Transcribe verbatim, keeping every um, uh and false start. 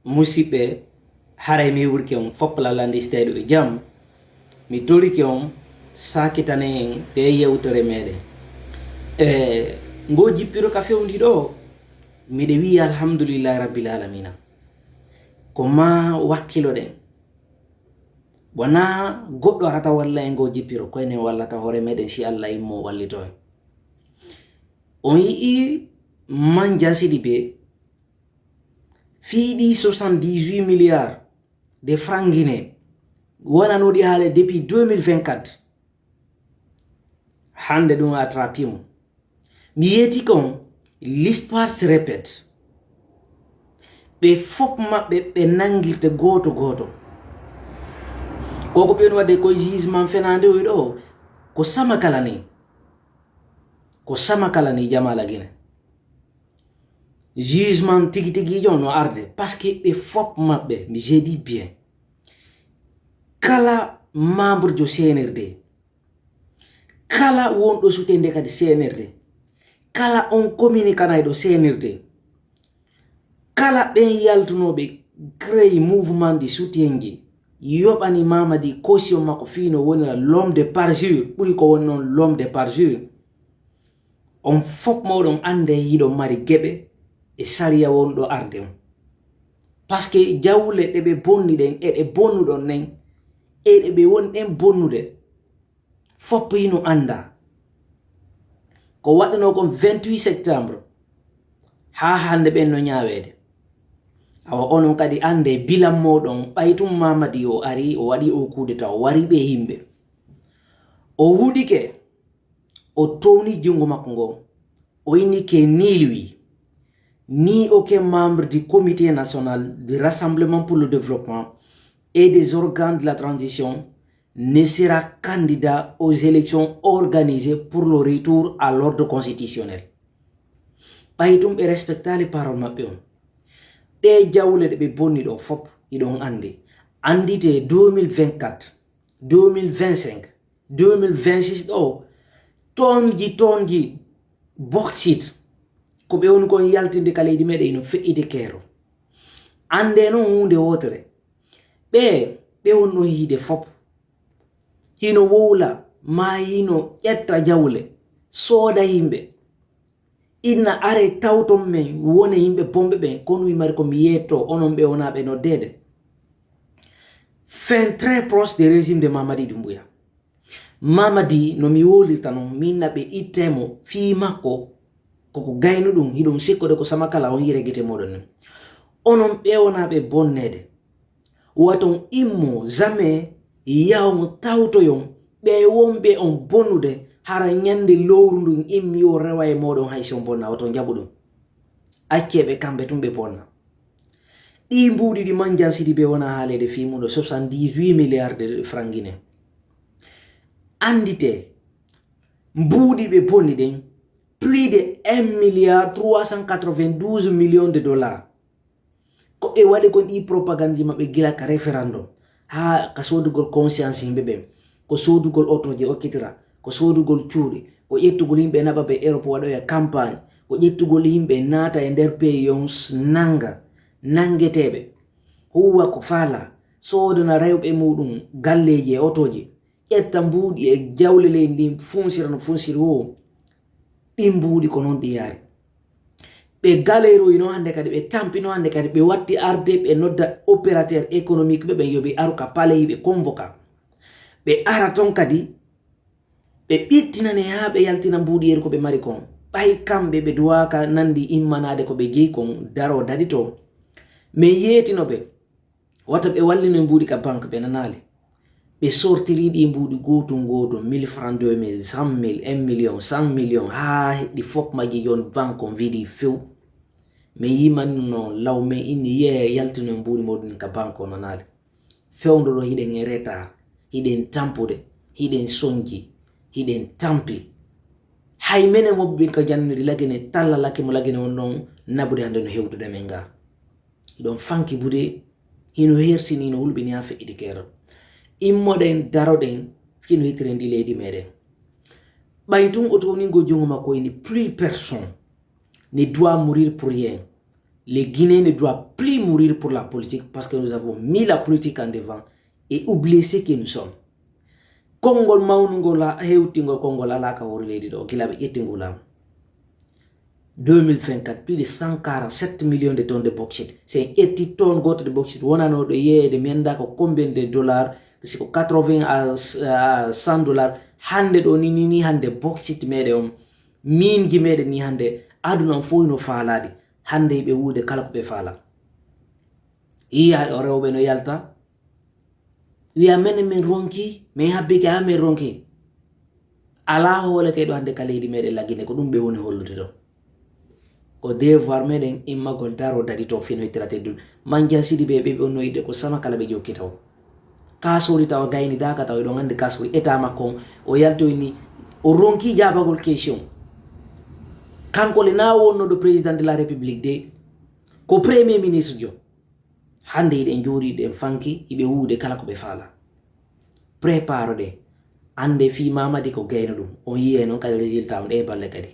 Musiɓɓe, haray mi heɓirke on fof lalandisteeɗo e jam. Mi torike on, saakitane en ɗe yewtere meɗen. E ngo jippiro ka fewndi ɗo, miɗe wi'i alhamdulillahi rabbil alamina. Ko ma wakkiloɗen. Wonaa goɗɗo arata walla en ngo jippiro, ko enen wallata hoore meɗen si Allah immo wallito en. On yi'i Mandiang Sidibé fii ɗi soixante-dix-huit milliards de francs guinéens wonanoɗi haale depuis deux mille vingt-quatre. Hannde ɗum attrapi mo. Mi yeeti kon, l'histoire se répète. Ɓe fof maɓɓe ɓe nanngirte gooto gooto. Koko ɓen waɗde koye jugement fenaande oy ɗo, ko sama kala ni. Ko sama kala ni Jamala Guinée. Jugement tigi tigi jon no arde, parce que ɓe fof maɓɓe, mi je dis bien, kala membre jo C N R D, kala wonɗo sutende kadi C N R D, kala on communicanayɗo C N R D, kala ɓen yaltunooɓe créé mouvement de soutien ji, yoɓani Mamadi caution makko fii no wonira l'homme de parjure, ɓuri ko woni noon l'homme de parjure. On fof mawɗon annde hiɗon mari geɓe e sariya wonɗo arde on. Parce que jawle ɗe ɓe bonni ɗen e ɗe bonnuɗon ɗen e ɗe ɓe woni ɗen bonnude, fof hino annda. Ko waɗɗunoo kon vingt-huit septembre, haa hannde ɓen no ñaaweede. Awa onon kadi annde bilan mooɗon, ɓay tun Mamadi o ari, o waɗi o coup d'état, o wari ɓe yimɓe. O huɗike, o towni junngo makko ngon. O inni que ni lui, ni aucun membre du Comité national du Rassemblement pour le Développement et des organes de la transition ne sera candidat aux élections organisées pour le retour à l'ordre constitutionnel. Ɓay tun ɓe respectaali parole maɓɓe on. Ɗe jawle ɗe ɓe bonni ɗo fof, hiɗon anndi. Anndite deux mille vingt-quatre, deux mille vingt-cinq, deux mille vingt-six ɗo, tonji, tonji bauxite, ko ɓe woni kon yaltinde ka leydi meɗen, hino feƴƴiti keero. Annde non huunde wootere. Ɓe, ɓe wonno yiide fof. Hino wowla, maa hino ƴetta jawle, sooda yimɓe. Inna are tawton men, wone yimɓe bonɓe ɓen, kono mi mari ko mi yeetto, onon ɓe wonaa ɓe noddeede. Fin très proche de régime de Mamadi Doumbouya. Mamadi, no mi wolirta non, min na ɓe itte mo, fii makko, koko gaynu ɗum, hiɗon sikkude ko sama kala on yire gite moɗon nen. Onon ɓe wonaa ɓe bonneede. Waton immo, jamais, yawon tawtoyon, ɓe wonɓe on bonnude, hara ñande lowru ndun immi o rewa e moɗon hay si on bonna, waton jaɓu ɗum. Accee ɓe kamɓe tun ɓe bonna. Ɗi mbuuɗi ɗi Mandiang Sidibé wona haaleede fii mun ɗo soixante-dix-huit milliards de francs guinéens. Anndite, mbuuɗi ɓe bonni ɗen, plus de un milliard trois cent quatre-vingt-douze millions de dollars. Ko ɓe waɗi kon ɗi propagande ji maɓɓe gila ka référendum, haa ka soodugol conscience yimɓe ɓen, ko soodugol otooje okkitira, ko soodugol cuuɗi, ko ƴettugol yimɓe naɓa ɓe Europe waɗoya campagne, ko ƴettugol yimɓe naata e nder pays yon s-, nannga, nanngeteeɓe, huuwa ko faala, soodana rewɓe muɗum galleeji e otooji, ƴetta mbuuɗi e jawle leydi ndin funsira no funsiri woo. Ɗin mbuuɗi ko non ɗi yaari. Ɓe galeroyino hannde kadi, ɓe tampino hannde kadi, ɓe watti arde, ɓe nodda opérateur économique ɓe, ɓen yo ɓe aru ka palais, ɓe convoca. Ɓe ara ton kadi, ɓe ɓittinane haa ɓe yaltina mbuuɗi yeru ko ɓe mari kon. Ɓay kamɓe ɓe duwaaka nandi immanaade ko ɓe jeyi kon, daro dadito. Men yeetino ɓe, wata ɓe wallino mbuuɗi ka banque, ɓe nanaali. Ɓe sortiri ɗi mbuuɗi gootun gootun, mille francs, deux mille, cent mille, un million, cent millions, haa heɗɗi fof majji yon banque on vidi few. Men yimani non law, men inni yee yaltino mbuuɗi moɗon ka banque, o nanaali. Fewndo ɗo hiɗen e retard, hiɗen tampude, hiɗen sonji, hiɗen tampi. Hay menen wonɓe ɓen ka jannudi Lagine, talla Lagine mo Lagine won ɗon naɓude hannde no hewtude men ga. Hiɗon fanki bude, hino hersini, hino hulɓini haa feƴƴiti keerol. Immoɗen, daroɗen, hino hittiren ɗi leydi meɗen. Ɓay tun o towningo junngo makko, ini plus personne ne doit mourir pour rien. Les Guinéens ne doivent plus mourir pour la politique parce que nous avons mis la politique en devant et oublié ce que nous sommes. Konngol mawnungol, hewtingol konngol alaa ka hoore leydi ɗo gila ɓe ƴetti ngoo laamu. Deux mille vingt-quatre, plus de cent quarante-sept millions de tonnes de bauxite. Si en ƴetti tonne gooto de bauxite wonanooɗo yeeyeede, mi anndaa ko combien de dollars, si ko quatre-vingts à cent dollars. Hannde ɗo ni, ni, ni hannde bauxite meɗen on, miin gi meɗen ni hannde, aduna on fof hino faalaaɗi. Hannde yiɓe wuude kala ko ɓe faala. Yiya ɗo rewɓe no yalta, wiya menen min ronki, min habbike, haa min ronki. Alaa hooleteeɗo hannde ka leydi meɗen La Guinée, ko ɗum ɓe woni hollude ɗo. Ko devoir meɗen immagol daro daɗi to fino ittirate dun. Manjan Sidibe ɓe ɓe onno yiɗde ko sama kala ɓe jokkita o. Kasori tawa gayni daka tawa eɗon anndi kasori état makko on, o yaltoyni, o ronki jaabagol question. Kanko le na wonnoɗo président de la république de, ko premier ministre jo. Hannde hiɗen jooɗi, hiɗen fanki, hiɓe wuude kala ko ɓe faala. Prépare ɗe. Annde fii Mamadi ko gayno ɗum. On yiyay noon kadi résultat on ɗe balle kadi.